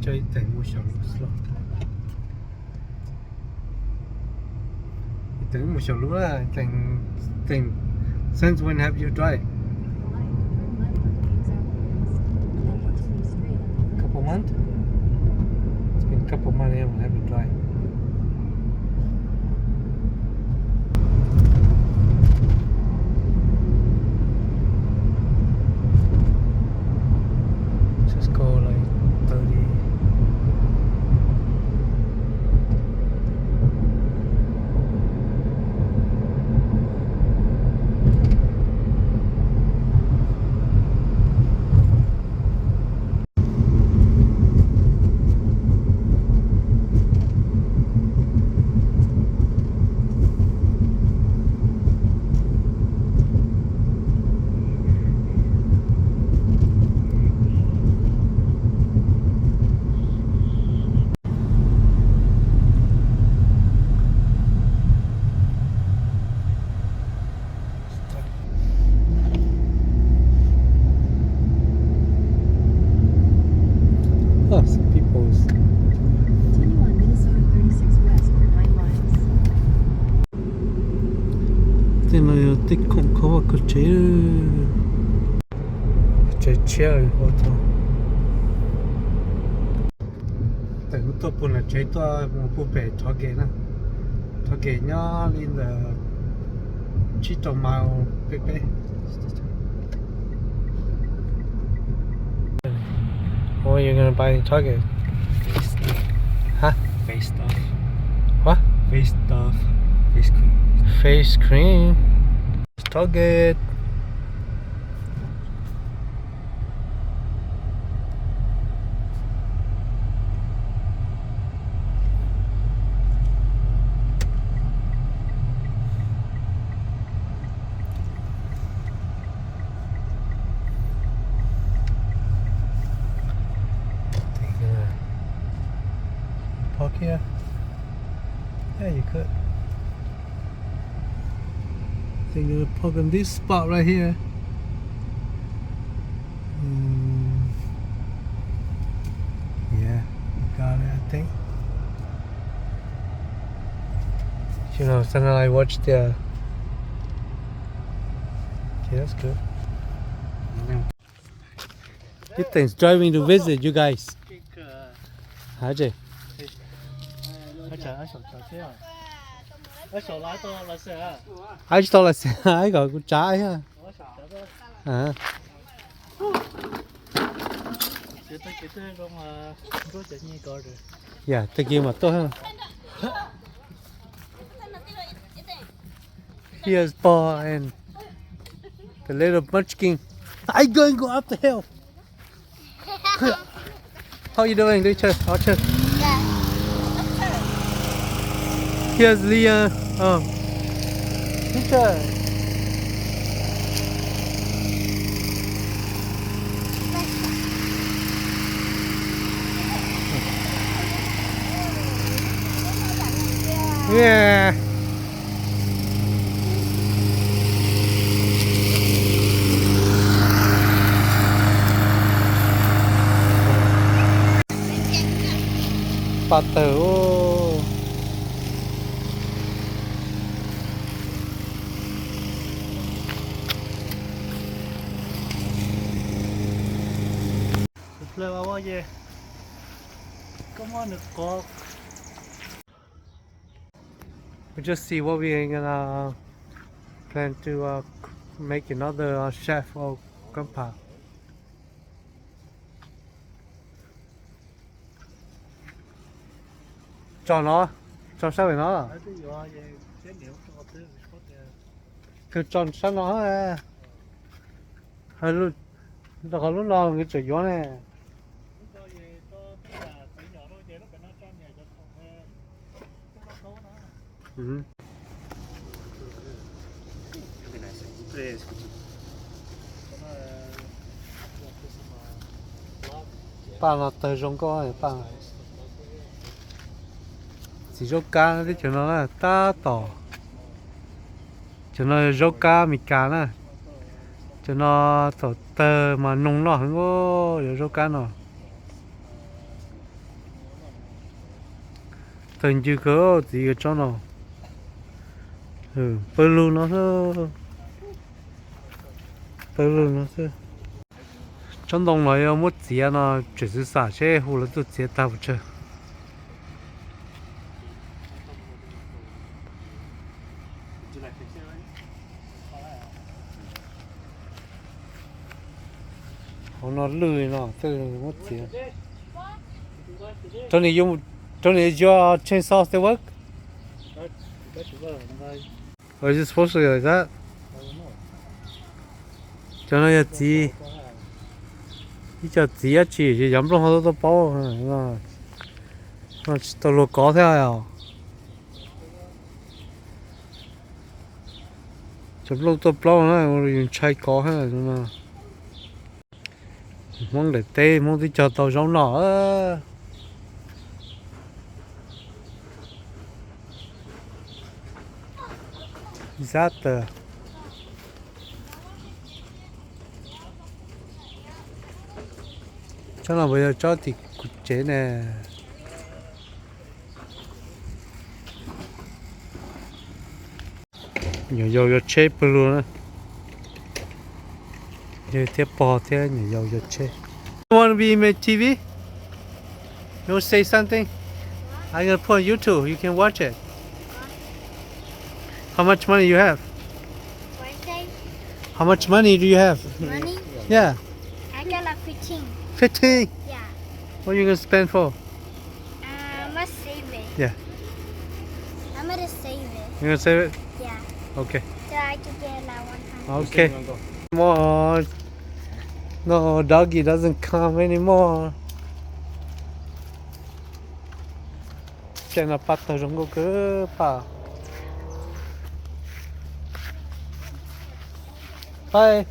Coj ib teem mus xyaum lub slope. Ib teem mus xyaum lub na, teem, teem, since when have you drive? Couple months? It's been a couple months I haven't drive. Just go like thirty. Oh, some people's. Continue on Minnesota thirty-six West for nine miles. Tej no yog tej khoom kho vaj kho tsev, tsev tshiab ua tau. Tawm kuv tuaj puag nram tsev tuaj mus puag pem Target na. Target nyob li ntawm tsib rau mile peb peb. What are you gonna buy in Target? Face stuff. Huh? Face stuff. What? Face stuff. Face cream. Face cream. Target. Park here. Yeah, you could. Think you park in this spot right here. Mm. Yeah, you got it, I think. You know, sometimes I watch the. Okay, that's good. Ethan's driving to visit you guys. Hais tsis? Hais tsis tau lawm xwb, hais kom kuv tsav thiab. Yeah, thank you mas tuaj. Here's Paul and the little munchkin. I going go up the hill. How you doing, teacher? Archer? Here's Leah. Oh. Teacher. Yeah. Paj tawg. Tus plawg ua ua ces koj muab nws qov. We just see what we gonna plan to uh, make another uh, chef or grandpa. Tso no, tso sab pem no. Kawg tso sab no. Rau qhov lub no nws tseem yuav ne. Paj no tawg zoo nkauj paj. Txiv zaub kab teb chaws no na tab tom. Cov no yog zaub kab Amelikas na. Cov no thaum tawg mas noog loj heev, yog zaub kab no. Tawg ncw kawg txiv, yuav tsob no. Pawg lug no xwb. Pawg lug no xwb. Tsob ntoo no yog muab txiav no, tseem xwm xam seb hu lawv tuaj txiav tag puas tsawg. Hauv no lwj no, tej muab txiav. Tony, you, Tony, is your chainsaw still work? Or is it supposed to be like that? Cov no yog txiv, ib co txiv dab tsi yog nplooj ho tuaj paub no, tsis tau luag kov thiab os. Cov nplooj tuaj plaub na, yus ntshai kov thiab no. Hmoob daim teb Hmoob twb cog tau zaub noj. Disaster. Tsob no puas yog tsob tim kuv tsev ne? Nyuam yaus yuav tsheb pawg lug na. Yawg thiab pog thiab nyuam yaus yuav tsheb. You want to be in my T V? You want to say something? I'm gonna put on YouTube. You can watch it. How much money you have? What is it? How much money do you have? Money? Yeah. I got like fifteen. Fifteen? Yeah. What you gonna spend for? Uh, I'm gonna save it. Yeah. I'm gonna save it. You gonna save it? Yeah. Okay. So I can get like one hundred. Okay. More. No, doggy doesn't come anymore. Ces no paj tawg zoo nkauj kawg paj. Bye.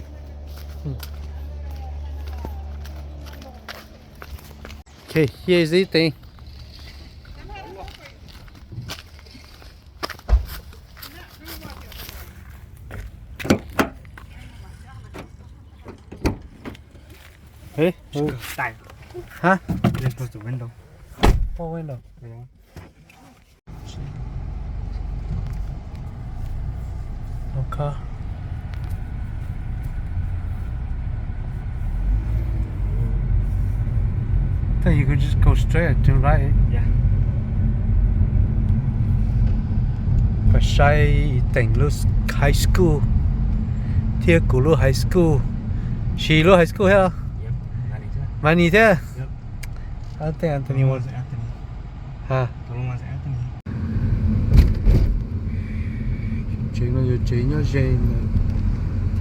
Okay, here is the thing. Hey, oh. Huh? Let's go to window. What window? Yeah. Okay. Thought you could just go straight to right. Yeah. Pab saib Teem lub high school thiab kuv lub high school. Sis lub high school thiab? Yep, Manny thiab. Manny thiab? Yep. I think Anthony was. Anthony. Ha. Tsev no yog tsev nyob ze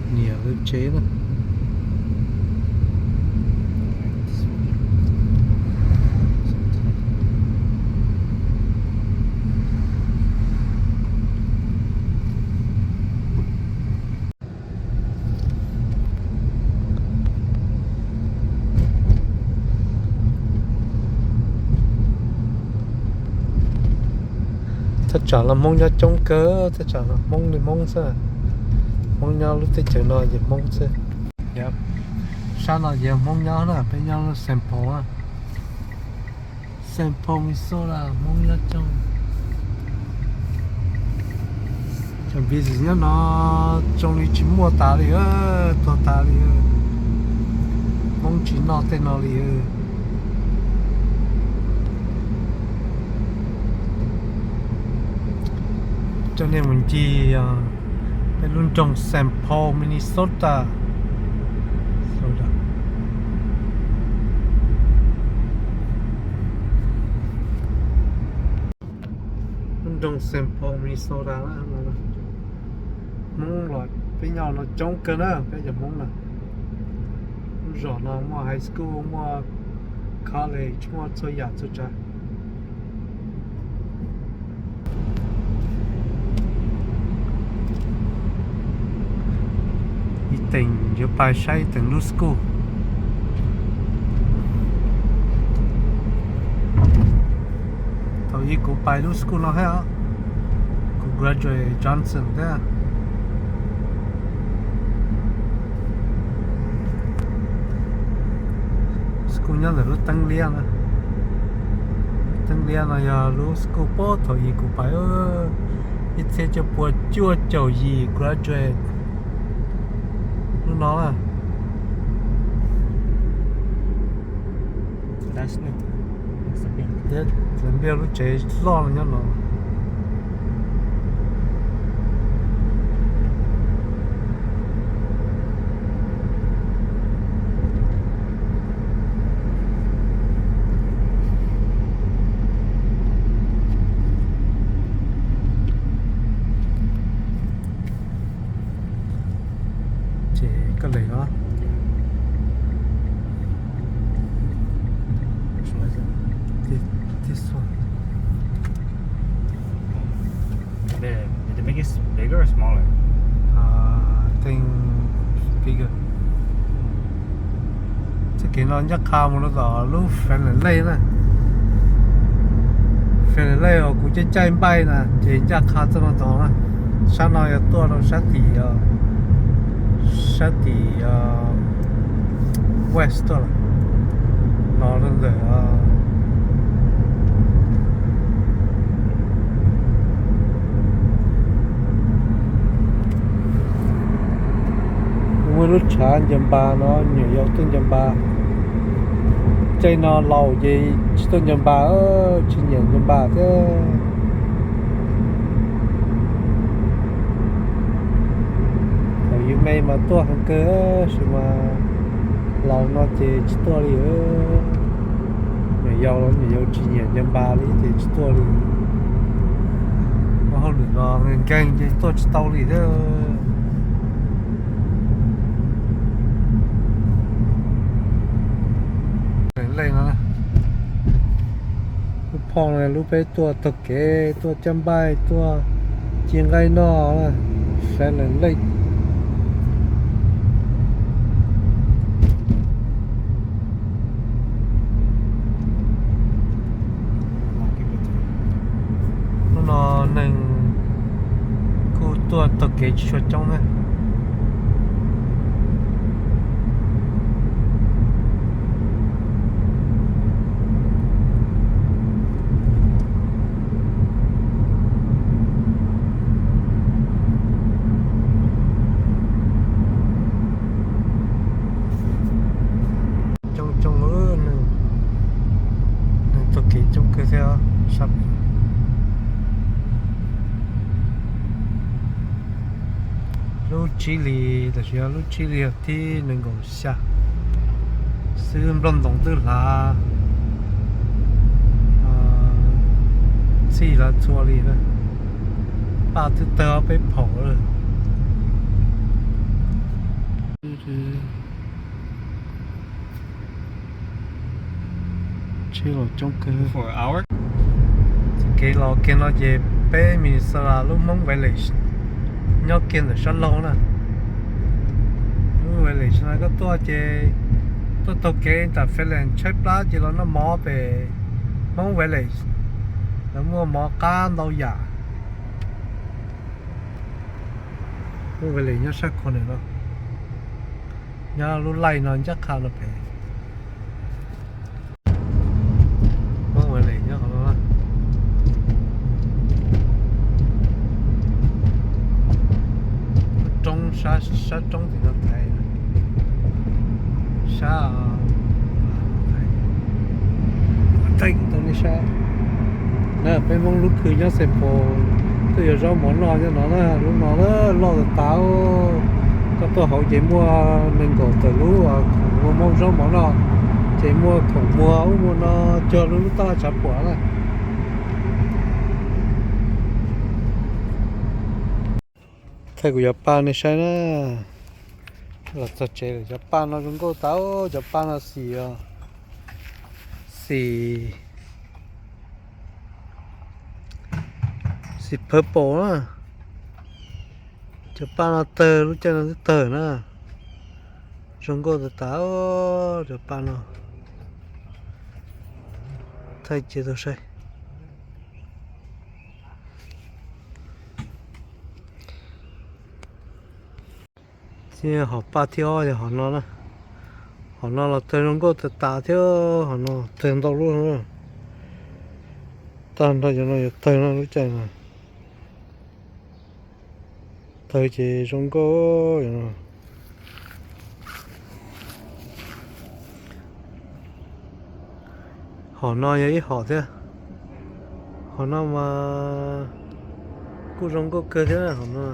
niam lawv tsev na. Thaj tsam los Hmoob nyob coob kawg, thaj tsam los Hmoob li Hmoob xwb. Hmoob nyob lub teb chaws no ces Hmoob xwb. Sab no ces Hmoob nyob na, peb nyob lub Saint Paul na. Saint Paul, Minnesota, Hmoob nyob coob. Cov business nyob no zoo li tsis muaj tas li, tuag tas li. Hmoob tsis noj tej no li. Coj nej mus ncig peb lub nroog Saint Paul, Minnesota. Lub nroog Saint Paul, Minnesota. Hmoob los peb nyob no coob kawg na, peb cov Hmoob na. Lub zos no muaj high school, muaj college, muaj txhua yam txhua tsav. Ib teem yuav pais saib ib teem lub school. Thaum ub kuv pais lub school no thiab, kuv graduate Johnson thiab. School nyob ntawm lub teeb liab na, Liab no yog lub school puag thaum ub kuv pais, ib txhiab cuaj pua cuaj caum yim graduate lub no na. Thiab lawv npiaj lub tsev loj no nyob no. Ces koj lem no. This, this one. They, did they make it s- bigger or smaller? Uh, I think bigger. Txoj kev no ncaj qha mus rau tom lub Fair Lane Lake na. Fair Lane Lake uas kuv caij caij npaij na ces ncaj qha txoj no tod na. Sab no yog tuaj rau sab tim, sab tim west tuaj los rau ntawm muaj lub tshav ncaws npas no, nyuam yaus tuaj ncaws npas. Caij no laus ces tsis tuaj ncaws npas, tsis nyiam ncaws npas thiab. Thaum yus me mas tuaj heev kawg, tab sis mas laus no ces tsis tuaj li. Nyuam yaus los nyuam yaus tsis nyiam ncaws npas li ces tsis tuaj li. Ua hauj lwm los nkeeg nkeeg ces tuaj tsis tau li thiab. Lej no, lub phoj no lub peb tuaj taug kev, tuaj coj npaij, tuaj ci nqaij noj na, Fair Lane Lake. Hnub no neeg kuj tuaj taug kev tsis tshua coob na. Coob coob, neeg taug kev coob kawg thiab. Lub tsib hlis, tam sim no lub tsib hlis thib nees nkaum xya xwb, nplooj ntoos twb hlav txhij hlav txhua li na. Paj twb tawg ob peb phaum lawm. Tsheb los coob kawg. Kev los kiag no ces peb Minnesota lub Hmoob Village nyob kiag ntawm sab laug na. Lub Village no koj tuaj ces tuaj taug kev tam Fairland tshaib plab ces los noj mov pem Hmoob Village. Lawv muaj mov qab ntau yam. Hmoob Village nyob sab corner no, nyob lub laij no ncaj qha no pem. Hmoob Village nyob qhov no. Roob, sab roob tim no thaiv, sab, thaiv tau nej saib na. Peb Hmoob lub khw nyob Xeem Pos twb yuav zaub mov noj nyob no na, lub no loj tas tas. Koj tuaj hauv ces muaj nees nkaum tawm lub khoom muag zaub mov noj, ces muaj khoom muag ub muag no cuag lub lub taj tshav puam na. Thaij kuv cov paj nej saib na. Los txog tsev lawm, cov paj no zoo nkauj tas, cov paj no xim, xim, xim purple na. Cov paj no tawg, lub caij no twb tawg na. Zoo nkauj tas tas, cov paj no. Thaij cia tau saib. Thiab hom paj thib ob yog hom no na. Hom no los tawg zoo nkauj tas tas thiab, hom no tawg ntau lub na. Tag nrho cov no yuav tawg no lub caij no. Tawg ces zoo nkauj. Hom no yog ib hom thiab. Hom no mas kuj zoo nkauj kawg thiab hom no.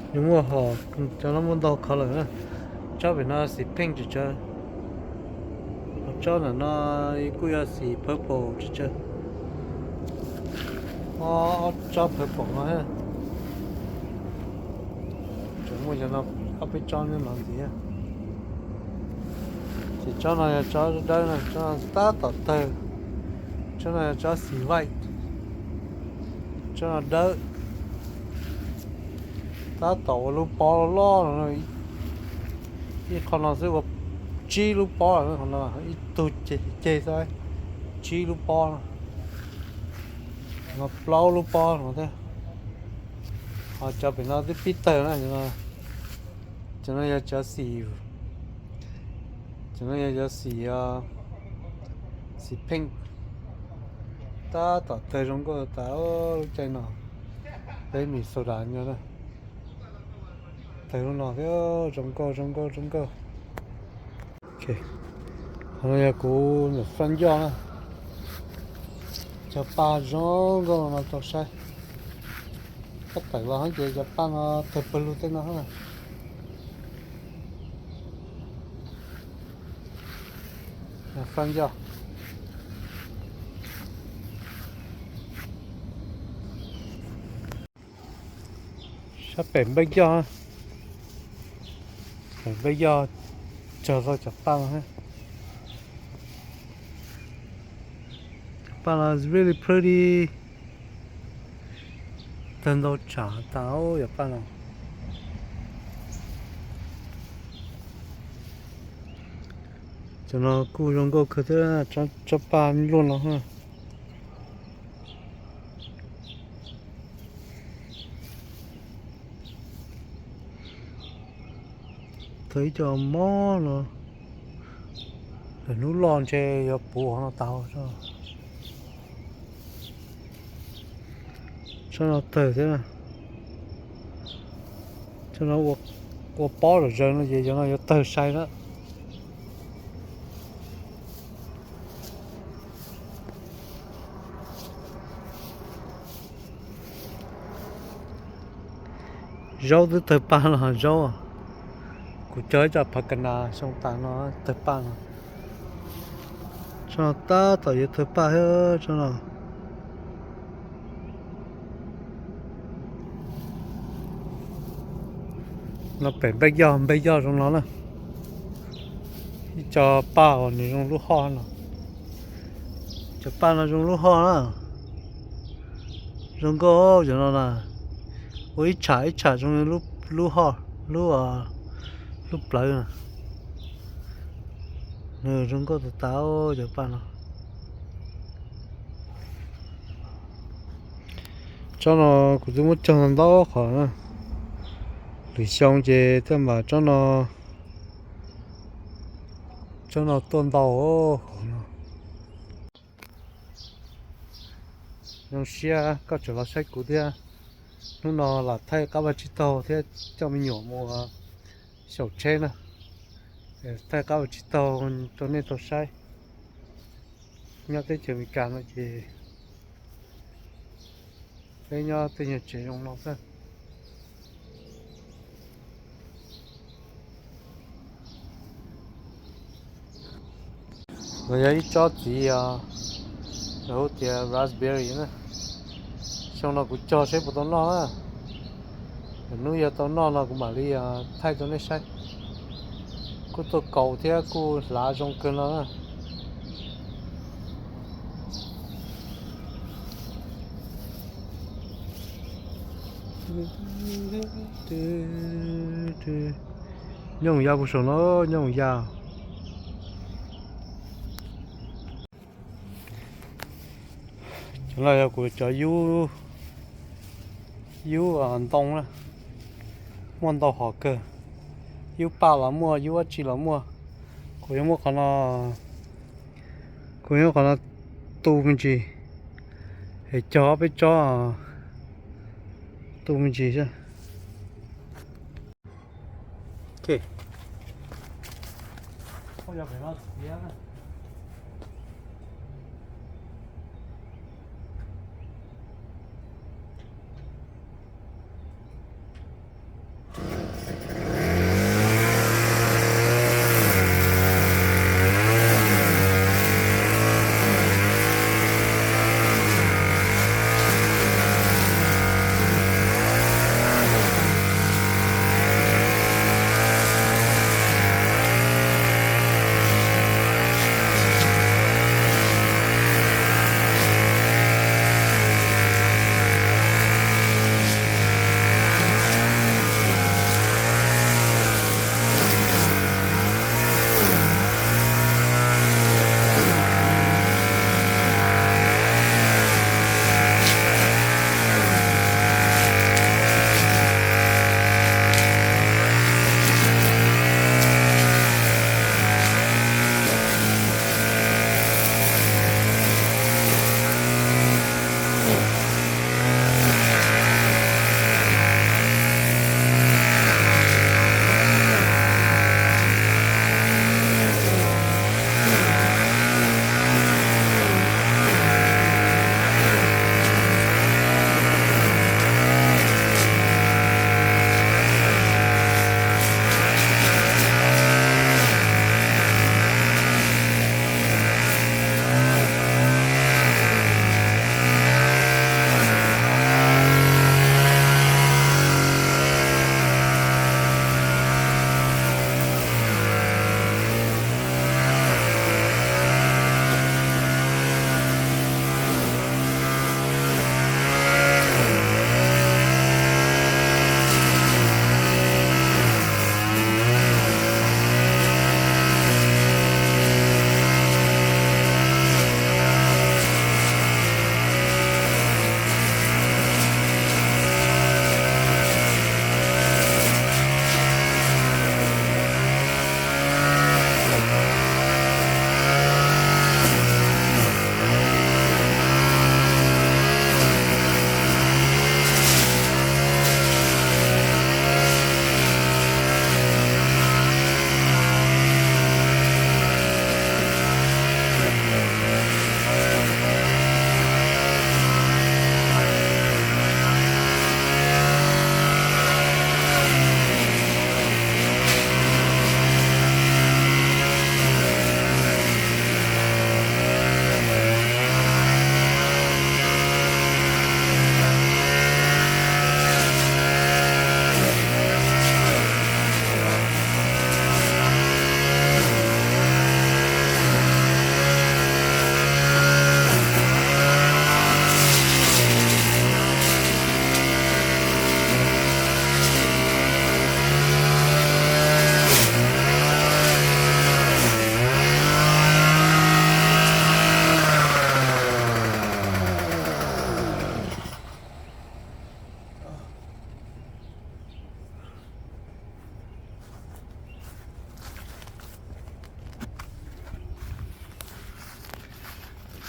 Nws muaj hom, cov no muaj ntau color na. Tsob pem no xim pink tsawv tsawv. Tsob ntawm no kuj yog xim purple tsawv tsawv. Ob tsob purple no. Tseem muaj cov no ob peb tsob nyob no ntxiv. Ces tsob no yog tsob dawb na, tsob no tab tom tawg. Tsob no yog tsob xim white. Tsob no dawb. Tab tom ua lub pob loj loj no. Ib qho no xwb ua tsib lub pob lawm no, ib tug ceg xwb tsib lub pob no. No plaub lub pob no thiab. Ho cov pem no twb pib tawg na. Cov no yog cov xim, cov no yog cov xim, xim pink. Tab tom tawg zoo nkauj tas lub caij no. Peb Minnesota nyob na. Tawg lub no thiab zoo nkauj zoo nkauj zoo nkauj. Qhov no yog kuv ntawm front yard na. Cov paj zoo nkauj no tau saib. Koj tawm los ces cov paj no tawg pawg lug tej no. Front yard. Sab pem npej yoj, pem npej yoj cog tau cov paj no. Cov paj no is really pretty. Tawg ntau tshaj tas cov paj no. Cov no kuj zoo nkauj kawg thiab, tsob paj luaj no. Tawg ib co mob no, lwm hnub loj ntshe yuav puv no tau. Tsob no tawg thiab. Tsob no ua pob zom zaws no ces cov no yuav tawg sai na. Zaub twb tawg paj no zaub. Kuv cog ib co phav kas nas xyoo tas no tawg paj no. Tsob no tab tom yuav tawg paj thiab tsob no. No pem npej yoj, npej yoj zoo no na. Ib co paj uas nws zoo lub hoj no. Cov paj no zoo lub hoj na. Zoo nkauj cov no na. Ua ib tsham ib tsham zoo li lub hoj, lub, lub plawv na. Nws zoo nkauj tas tas cov paj no. Tsob no kuv twb muab cog ntau ntau qhov na. Lwm xyoo ces thiaj mam tsob no, tsob no tuaj ntau qhov no. Zoo siab koj tseem los saib kuv thiab. Hnub no lam thaij qab vaj tsib taug thiab coj me nyuam mus xyaum tsheb na. Thaij qab vaj tsib taug rau nej tau saib. Nyob teb chaws Amelikas no ces peb nyob tej nyuag tsev zoo no xwb. No yog ib tsob txiv, lawv hu tias raspberry na. Xyoo no kuv cog seb puas tau noj na. Lwm hnub yog tau noj no kuv mam li thaij rau nej saib. Kuj tuaj kaus thiab kuj hlav zoo kawg no na. Nyooj ya puag saum no, nyooj ya. Cov no yog kuv cov yub, yub ntoo na, muaj ntau hom kawg. Yub paj los muaj, yub dab tsi los muaj. Kuv yuav muab qhov no, kuv yuav muab qhov no Tu me ntsis, es cog ob peb tsob, tu me ntsis xwb.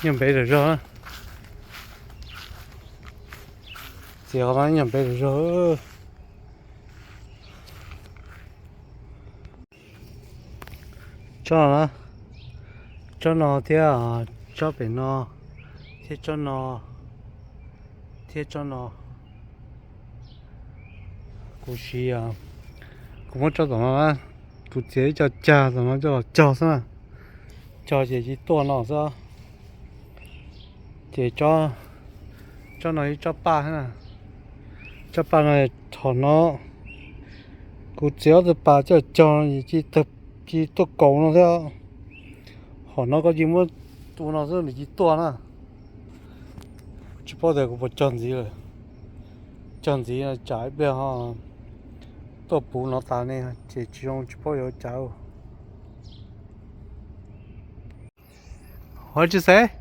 Nyob npe zog zog, txiav qhov no nyob npe zog zog. Tsob no, tsob no thiab, tsob pem no, thiab tsob no, thiab tsob no. Kuv siv, kuv muab tsob tom no na, kuv txiav ib co cag tom no coj los cog xwb na. Cog ces tsis tuaj no xwb. Ces tsob no ib tsob paj na, tsob paj no, hom no kuv txiav ob tug pas coj cog, tsis tuaj kaus no thiab. Hom no koj cia muab ua no xwb nws tsis tuaj na. Tsis paub tias kuv puas cog ntxiv lawm. Cog ntxiv no tsam ib pliag ho tuaj puv no tas ne ces tsis zoo, tsis paub yuav ua cas. What you say?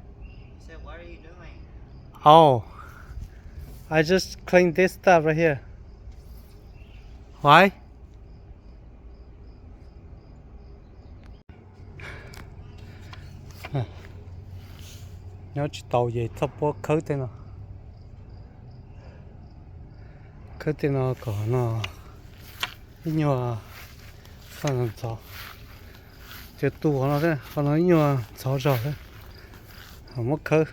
Oh, I just clean this stuff right here. Why? Nyob tsis tau ces txhob puab khawb tej no. Khawb tej no kom no ib nyuag txhob ntxhov. Ces tu qhov no, qhov no ib nyuag ntxhov zog thiab, muab khawb.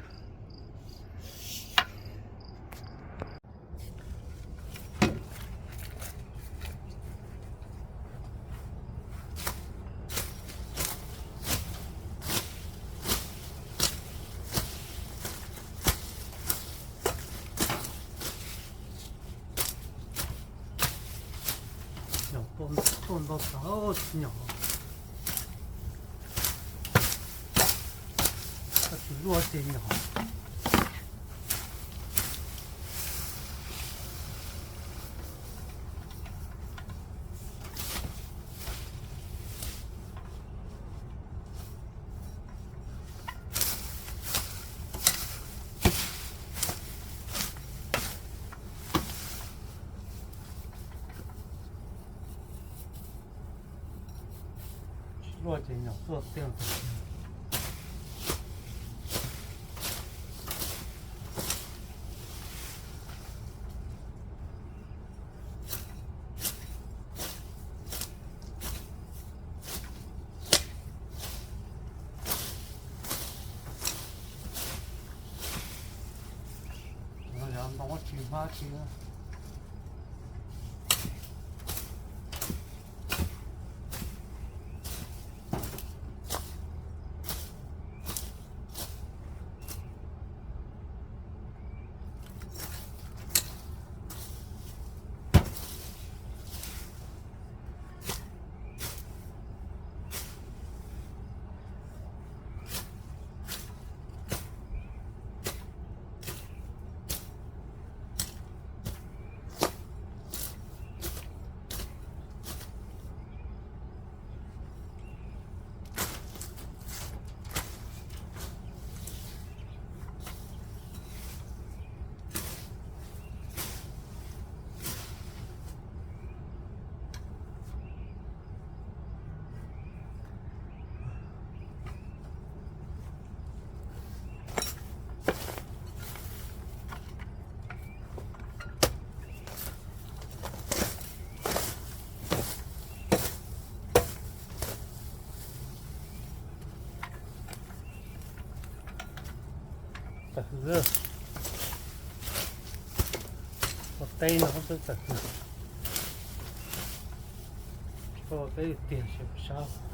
Tuaj ntau tag tsis nyom, tsis luaj ces nyom. Tsis luaj ces nyom tuaj tiag. Ntoo tsis hmab tsis. Tawm hws, ua teb no xwb tawm hws. Tsis paub ua teb tiag tiag sab.